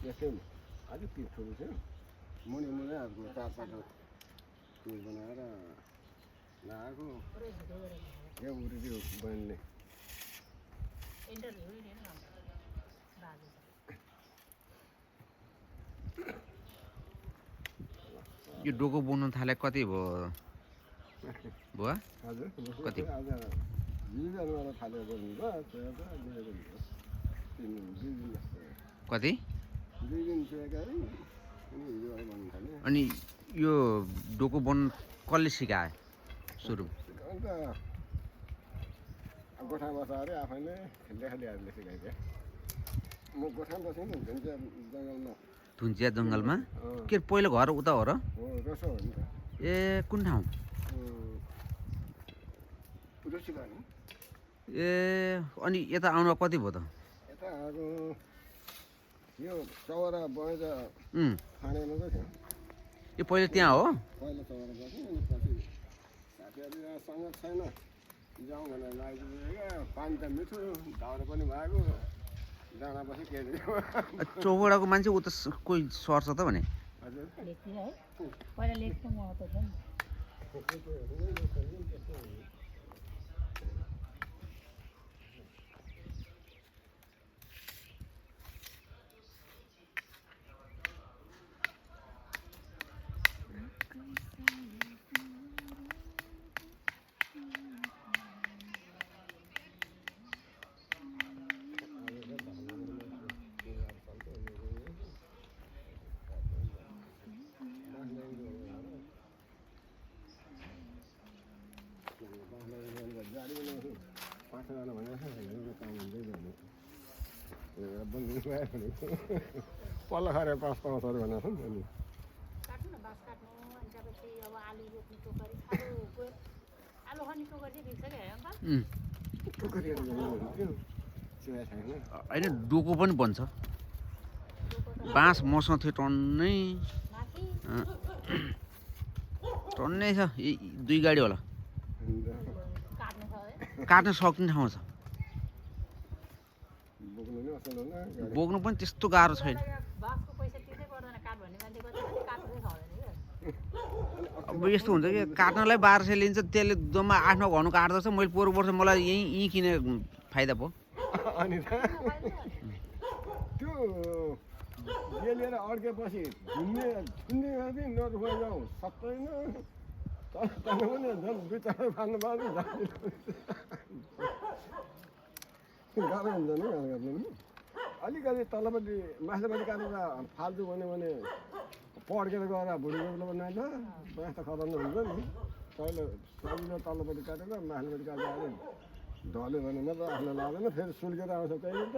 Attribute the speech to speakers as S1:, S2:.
S1: यस्तै अलिक ठुलो थियो मुनि मुनि अर्को चार पाँच पिस बनाएर लगाएको यहाँ उठ्यो बहिनीले
S2: यो डोको बोल्नु थाले कति भयो बुवा
S1: हजुर
S2: कति
S1: आज 20 जनवरी थालेर बोल्नु भयो
S2: कति
S1: 2 दिन छोडेका है अनि हिजोबाट भन्नु थाल्यो
S2: अनि यो डोको बोल्नु कसले सिकायो सुरु
S1: अन्त गोठा बसाएर आफैले खेल्दै खेल्दैहरूले सिकाइदिए म गोठा बसेँ नि धुन्चिया जङ्गलमा
S2: धुन्चिया जङ्गलमा के पहिलो घर उता हो र
S1: हो रसो हो नि त
S2: ए कुन ठाउँ
S1: उदोसिला नि
S2: ए अनि यता आउनु कति भयो त
S1: यता आएको यो चौरा बगैँचा खानेमा चाहिँ थियो
S2: यो पहिले त्यहाँ हो
S1: पहिला चौरा बसेँ अनि पछि साथीहरूसँग छैन जाउँ भनेर आइपुगेको पानी त मिठो दाउरा पनि भएको जाँदा पछि के
S2: चौबडाको मान्छे उता कोही सर्छ त भने
S1: हजुर
S3: पहिला लेख्नु महत्त्व छ नि
S1: गाडी बनाउँछु 5जना भनेको छ काम हुँदै जाने बन्दी गयो भने पल्लो खाएर 5-5 भनेको छ नि
S3: काट्नु न बाँस काट्नु अनि त्यसपछि अब आलु रोप्नु टोकरी आलु आलु खनी टोकरी चाहिँ भिग्छ क्या अङ्कल
S1: टोकरीहरू भन्नुहुन्थ्यो चिया छैन
S2: होइन डोको पनि बन्छ बाँस मसँग थियो टन्नै
S3: माथि
S2: टन्नै छ यही 2 गाडी होला
S3: काट्नु छ है
S2: काट्न सक्ने ठाउँ छ
S1: बोक्नु नि असल होला
S2: बोक्नु पनि त्यस्तो गाह्रो छैन
S3: बाँसको पैसा तिर्नै पर्दैन काट भन्ने मान्छे कति काट्नु छ क्या
S2: अब यस्तो हुन्छ कि काट्नलाई 1200 लिन्छ त्यसले जम्मा 8-9 घन्टा काट्दछ मैले पोहोर वर्ष मलाई यहीँ किने फाइदा भयो
S1: अनि त्यो जे लिएर अड्केपछि झुन्ने झुन्ने नरुखा जाउँ सक्दैन तर पनि झन् 2-4 फाल्नु पर्छ गाह्रो हुन्छ नि गाह्रो गर्नु नि अलिकति तलपट्टि माथिल्लोपट्टि काटेर फाल्छु भने पड्केर गएर भुँडी रोप्नु पर्ने होइन बाँस त खतम हुन्छ नि पहिलो सजिलो तल्लोपट्टि काटेर माथिल्लोपट्टि काटेर ढल्यो भने मात्र आफूलाई लाग्दैन फेरि सुल्केर आउँछ त्यही त